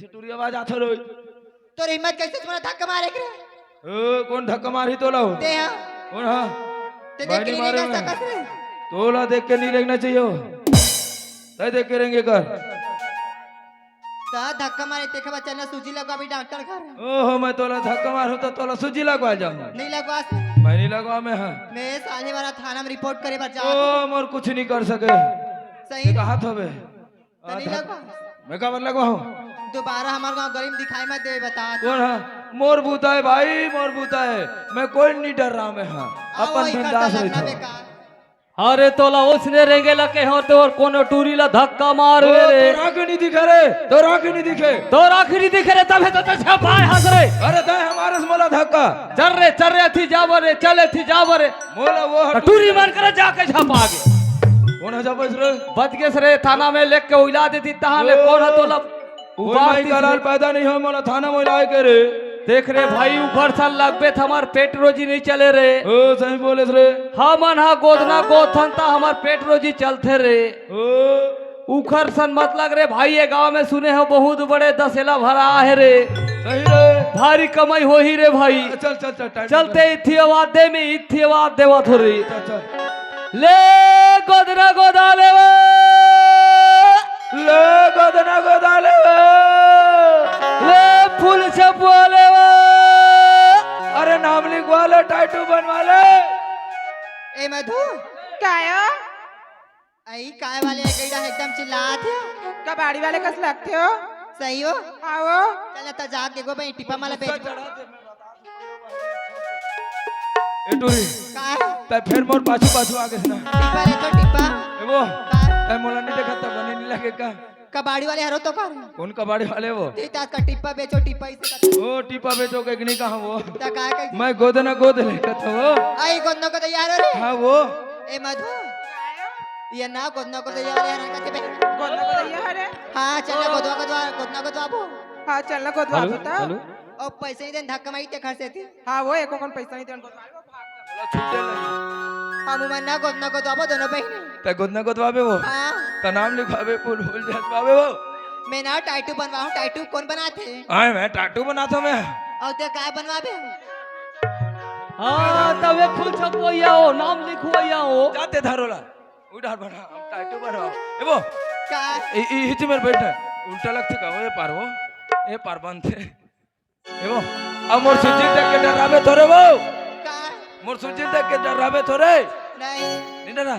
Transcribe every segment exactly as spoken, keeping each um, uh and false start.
टूरी आवाज आथे रे। तोर हिम्मत कैसे तुम्हारा धक्का मारे के रे? ओ, कौन धक्का मारही तोला हो? ते हा। कौन हा? ते देख के नहीं रेंगे सकत रे। तोला देख के नहीं रेंगना चाहिए हो। तय देख के रेंगे कर। त धक्का मारे, तेखर बच्चा ना सूजी लगवा भी डॉक्टर घर। ओहो, मैं तोला धक्का मारहूं त तोला सूजी लगवा जाहूं। नहीं लगवा से। मैं नहीं लगवा मैं, हां। मैं साले वाला थाना में रिपोर्ट करे बर जा। ओ, मोर कुछ नहीं कर सके। सही। कहा था बे? त नहीं लगवा। मैं काबर लगवाहूं? दोबारा हमार गांव गली में दिखाई मत दे, बता। कौन हा? मोर बूता है भाई, मोर बूता है। मैं कोई नहीं डर रहा मैं, हां। अपन बिंदास रह। अरे तोला ओसने रेंगे ला कहे हों, तोर कोनो टूरी ला धक्का मार ओ, रे। तोर आंख नहीं दिखे रे, तोर आंख नहीं दिखे। तोर आंख नहीं दिखे रे, तभे तो ते झपाय हस रे। अरे दे हमारे से मोला धक्का। चल रे, चल रे, अथी जाबो रे, चल अथी जाबो रे। मोला वो त टूरी मन करे जाके झपा गे। कौन हा झपस रे? बच गेस रे, थाना में लेख के उइला देती तहां ले। ओ। कौन हा तोला कोई उबार माई तीस का लाल रे। पैदा नहीं हो, मोला थाना में लाए के रे। देख रे भाई, उखर सन लगबे त हमार पेट रोजी नहीं चले रे। ओ, सही बोले रे। हमन हा गोदना गोदथन त हमार पेट रोजी चलथे रे। ओ। उखर सन मत लग रे भाई, ये गांव में सुने हो बहुत बड़े दसेला भरा हे रे। सही रे। भारी कमाई होही रे भाई। चल, चल, चल, टाइम चलते इथी आवाज दे में, इथी आवाज देवत हो रे। चल, चल। ले गोदना गोदा लेवा। ले गोदना गोदा लेवा। ले फूल छपुआ लेवा। अरे नाम लिखवा ले, टैटू बनवा ले। ए मधु। कायो? अई काय वाले गईड़ा एकदम चिल्लात हे। कबाड़ी वाले कस लगथे हो। सही हो? हां वो। चल त जाके देखो भाई, टिप्पा माला बेच। ए टूरी। का? तै फेर मोर पाछू पाछू आ गेस ना। टिप्पा ले तो टिप्पा। ए वो। का? तै मोला नहीं देखा त बने नहीं लगे का? कबाड़ी वाले हरो तो कर। कौन कबाड़ी वाले वो? ते तास का टिप्पा बेचो, टिप्पा इसे का। ओ टिप्पा बेचो के नहीं कहा वो। त का कही? मैं गोदना गोद ले कहता वो। आई गोदना गोद यार रे। हां वो। ए मधु। ये ना गोदना गोद यार रे, हरा का ते बे। गोदना गोद यार रे। हां चल ना गोदवा गोदवा, गोदना गोदवा बो। हां चल ना गोदवा हेलो, बता। हेलो। ओ पैसे नहीं देन धक्का माई ते घर से थी। हां वो एको कन पैसा नहीं देन गोदवा। छुट्टे नहीं। हम मन ना गोदना गोदवाबो दोनों बहिनी। तै गोदना गोदवाबे वो? हां। त नाम लिखवाबे, फूल फूल जसवाबे वो? मैं ना टैटू बनवाहूं, टैटू कौन बनाथे? आय, मैं टैटू बनाथों मैं। अउ ते काय बनवाबे? हां, तबे फूल छपवइया हो, नाम लिखवइया हो। जाते धरोला। उधार बना, हम टैटू बनवाओ। ए वो? का? ए, ए, हिच मेर बैठ ना। उल्टा लगथे का वो, ए पार वो? ए पार बनथे। ए वो, अब मोर सूजी देख के डराबे थोरे वो। का? मोर सूजी देख के डराबे थोरे। नहीं। नहीं डरा।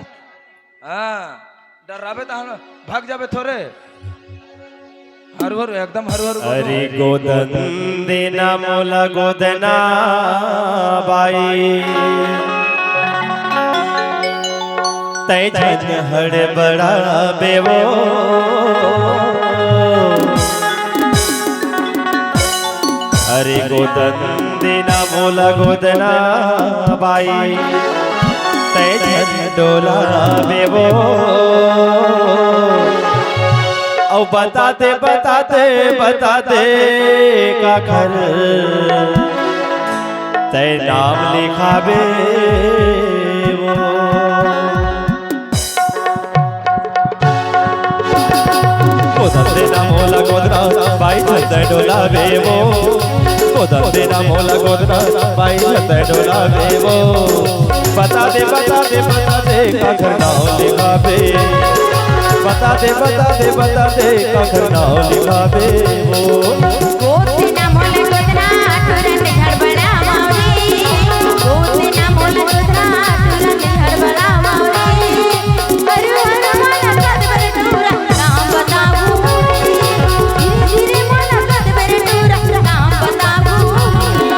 हां, डराबे त हम भाग जाबे थोरे। हरवर, एकदम हरवर गोदो। अरे गोदन देना मोला गोदना बाई। तै झन हड़बड़ाबे वो। अरे गोदन देना मोला गोदना बाई, तै झन डोलाबे वो। अउ बताते, बताते, बताते काखर तै नाम लिखाबे वो। गोदन देना मोला गोदना, बाई झन तै डोलाबे वो। गोदन देना मोला गोदना, बाई झन तै डोलाबे वो। बता दे, बता दे, बता दे, काखर नाव लिखाबे। बता दे, बता दे, बता दे, काखर नाव लिखाबे वो। गोद देना मोला गोदना, तुरंत हड़बड़ावव रे। गोद देना मोला गोदना, तुरंत हड़बड़ावव रे। अरु अरु मोला कद बर टूरा, नाम बताबू रे। धीरे धीरे मोला कद बर टूरा, नाम बताबू रे।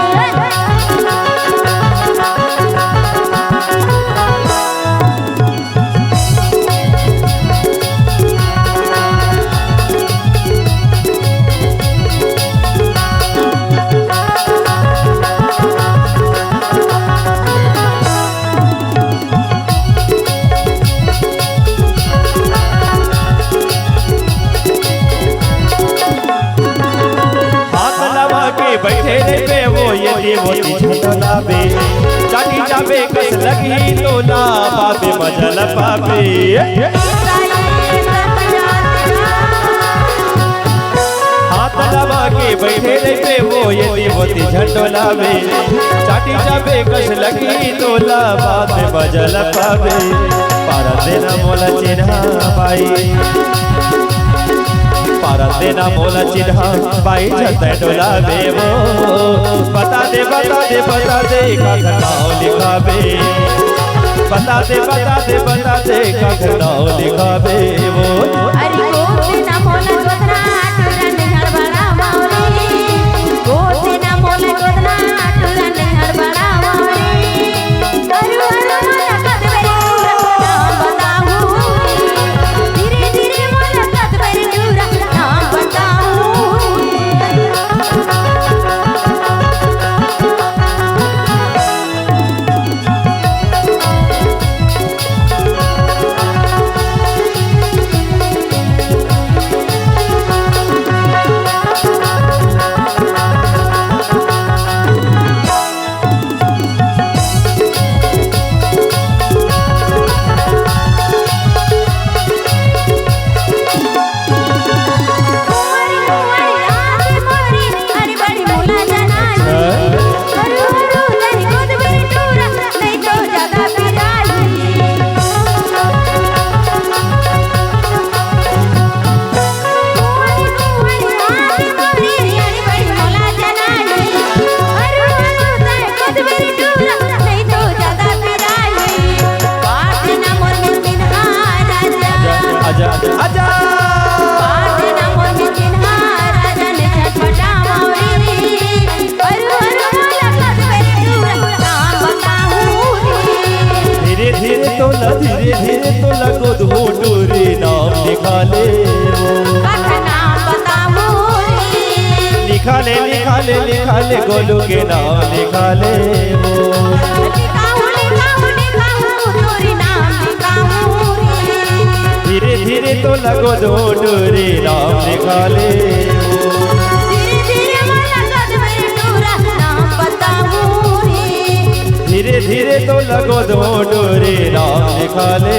हाथ लगा के बैठे रहिबे वो, ये देवो की झंडा लाबे। चाटी जाबे कस लगही तोला, पाबे मजा ल पाबे। हाथ दबा के बइठे रहिबे वो, ये देवती झंडोला में। चाटी जाबे कस लगी तोला, बात में बजल पाबे। पारा देना मोला चिन्हा बाई, पारा देना मोला चिन्हा बाई, झंडोला में वो। बता दे, बता दे, बता दे, का नाव लिखाबे। बता दे, बता दे, बता दे, का नाव लिखाबे वो। अरे गोद देना मोला गोदना, टूरा नहीं हड़बड़ा मावली। गोद देना मोला गोदना, टूरा नहीं हड़बड़ा मावली। अरु अरु मोला कद बेरी टूरा नाम बताहूँ। धीरे धीरे मोला कद बेरी टूरा नाम बताहूँ। आजा, आजा, आजा। धीरे धीरे तोला, धीरे धीरे तोला गोद हो टूरी नाम लिखा ले। लिखा ले, लिखा ले, लिखा ले, गोलू के नाम लिखा ले वो। धीरे धीरे तोला गोद हो टूरी नाम लिखा ले वो। धीरे धीरे तोला गोद हो टूरी नाम लिखा ले।